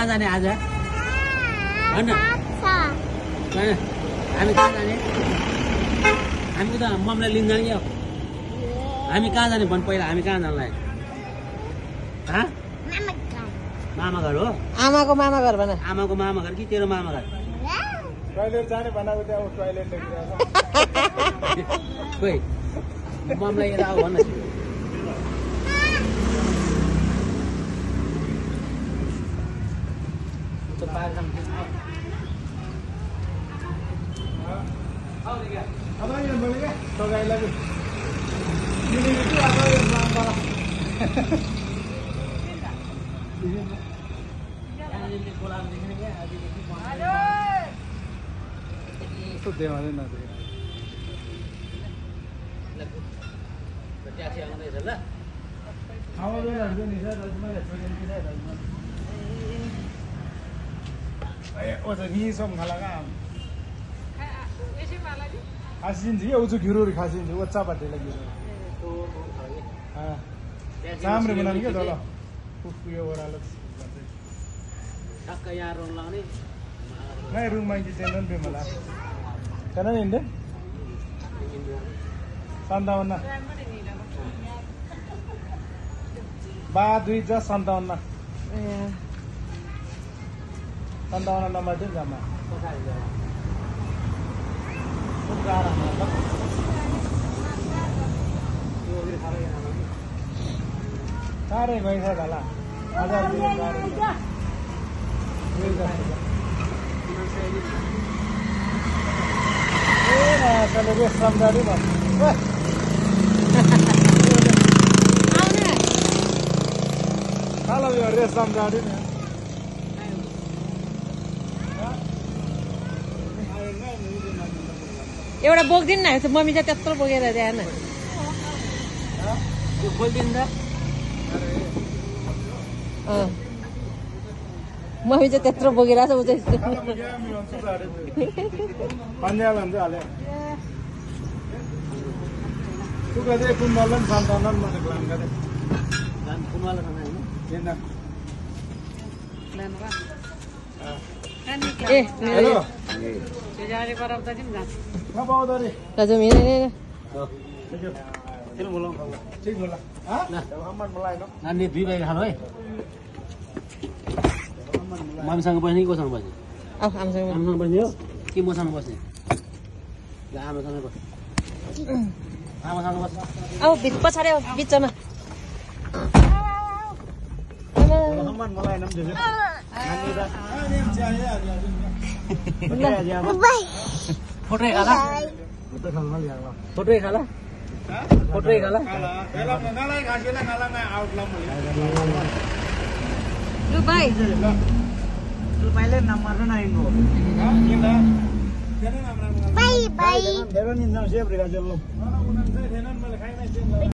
कहाँ जाने आज होइन हामी कहाँ जाने हामी त मम्मीलाई लिन जाने क्या हामी कहाँ जाने भन् पहिला हामी कहाँ जानलाई मामा घर हो आमाको मामा घर भन आमाको मामा घर कि तेरो मामा घर टोयलेट जाने बनाएको त्यहाँ टोयलेट खोइ मम्मीलाई यता आऊ भन्न अब यहाँ बोले क्या तपाईँलाई खासिन्छ कि आउँछु घिरोहरू खासिन्छ ओछा पाटेलाई घिरो राम्रो बनाउने क्या तल उयो ओह्रालो ठक्क यहाँ रङ लाउने नहीं रूम में चंदन पे मला चंदन इंडे संतावन्न बा दुई जा संतावन्न नंबर दिन जमा सारे पैसा डाला 1000 चलो रे समझारी बस खाला यो रे समझारी नि एउटा बोक्दिन न मम्मी चाहिँ त्यत्रो बोकेर ल्याएन खोलिदिनु त मम्मी चाहिँ त्यत्रो बोकिरहेको छ ऊ चाहिँ पन्जाब भन्छ हाले तू कदे कुनवाला संतानन मन प्लान करे प्लान कुनवाला खाना हैन केना प्लान बा ए हेलो त्यो जाने परब त दिम जान्छ न पाउँदरे दाजु मिले नि चलो बोलाऊ ठीक बोला हां हमन मलाई न नानी दुई भाइ खानु है मामीसँग बस्ने कि कोसँग बस्ने आऊ आमासँग आमासँग बस्ने हो कि मसँग बस्ने ल आमासँग बस आमासँग बस आऊ पछाडि आऊ बिचमा हमन मलाई नम दियो नानी दा फोटो खाला फोटो खान लिया फोटो खाला फोटो खाला हेला नलाई खासेला नला न आउटलाम लु बाई मैले नम्बर नै आइगो बाई बाई धेरै नि नाम सेभ रेगा जल्लो